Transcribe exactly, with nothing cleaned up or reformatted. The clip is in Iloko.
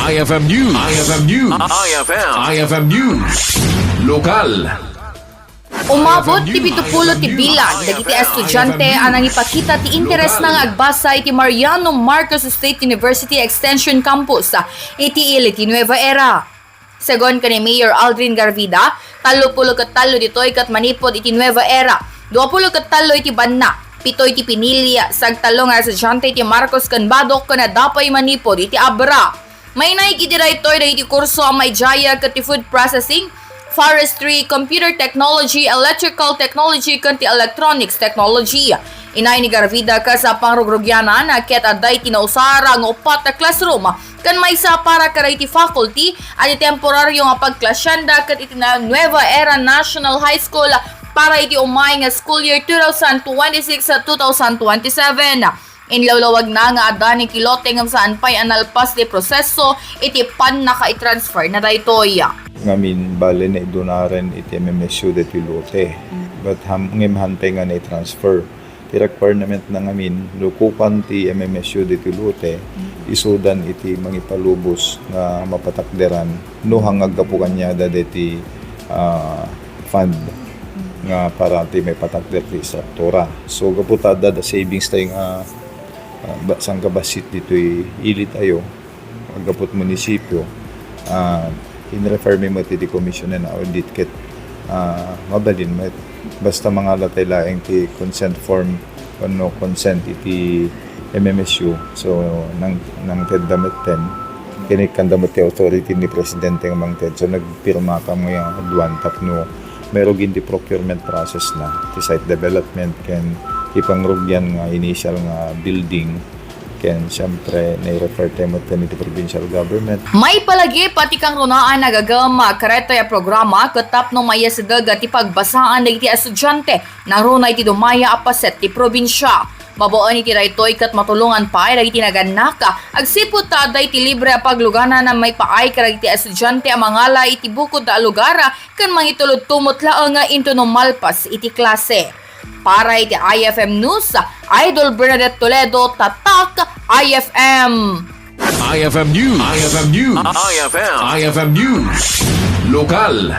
I F M News. I F M News. I F M. I F M News. Lokal. Umabot ti pitupulo ti bilang dagiti estudiante a nangipakita ti interesna nga agbasa iti Mariano Marcos State University Extension Campus iti Ili ti Nueva Era. Segun ken ni Mayor Aldrin Garvida, tallopulo ket tallo ditoy ket manipud iti Nueva Era, duapulo ket tallo iti banna, pito iti pinili, sagtallo nga estudiante iti Marcos ken Badoc ken adda pay manipud iti Abra. Mainaig iti daytoy dagiti kurso a maidiay ket ti food processing, forestry, computer technology, electrical technology, ken ti electronics technology. Inay ni Garvida kas a pangrugrugianan ket adda iti nausar nga upat a classroom ken maysa para kadagiti faculty a ti temporario nga pagklasianda ket iti na-, Nueva Era National High School para iti umay nga school year two thousand twenty-six two thousand twenty-seven. Inlawlawagna nga adda ni kilote ngem saan pay a nalpas ti proseso iti pannakaitransfer na daytoy. Ngamin, bale, naidunaren iti M M S U ditoy lote. But ham-, ngem han pay nga naitransfer. Ti requirement na ngamin, lukupan ti M M S U ditoy lote, isudan iti mangipalubos nga mapatakderan no hangaggapu kaniada deti, ah, fund nga para ti maipatakder ti istruktura. So, gapu ta adda da savings tayo nga, ah, ba-, sangkabassit ditoy ili tayo, aggapu't munisipyo, ah, in-refer mi met iti Commission on Audit ket, ah, mabalin met. Basta mangala tayo laeng ti consent form wenno consent iti M M S U. So, nang, nangtedda metten, kinitkanda met ti authority ni Presidente nga mangted. So, nagpirmakam nga aduan tapno mairugin ti procurement process na, ti site development, ken ti pangrugian nga initial nga building, ken siyempre, nai-refer tayo met iti provincial government. Maipalagip a ti kangrunaan a gagem kadaytoy a programa ket tapno maiyasideg ti pagbasaan dagiti estudiante nangruna iti dumaya a paset ti probinsia. Babaen iti daytoy ket matulongan pay dagiti nagannak agsipud ta adda iti libre a pagluganan a maipaay kadagiti estudiante a mangala iti bukodda a lugar ken mangitulod tumot laeng intono malpas iti klase. Para iti I F M News, Idol Bernadette Toledo, Tatak I F M. I F M News. I F M News. I F M. I F M News. Lokal.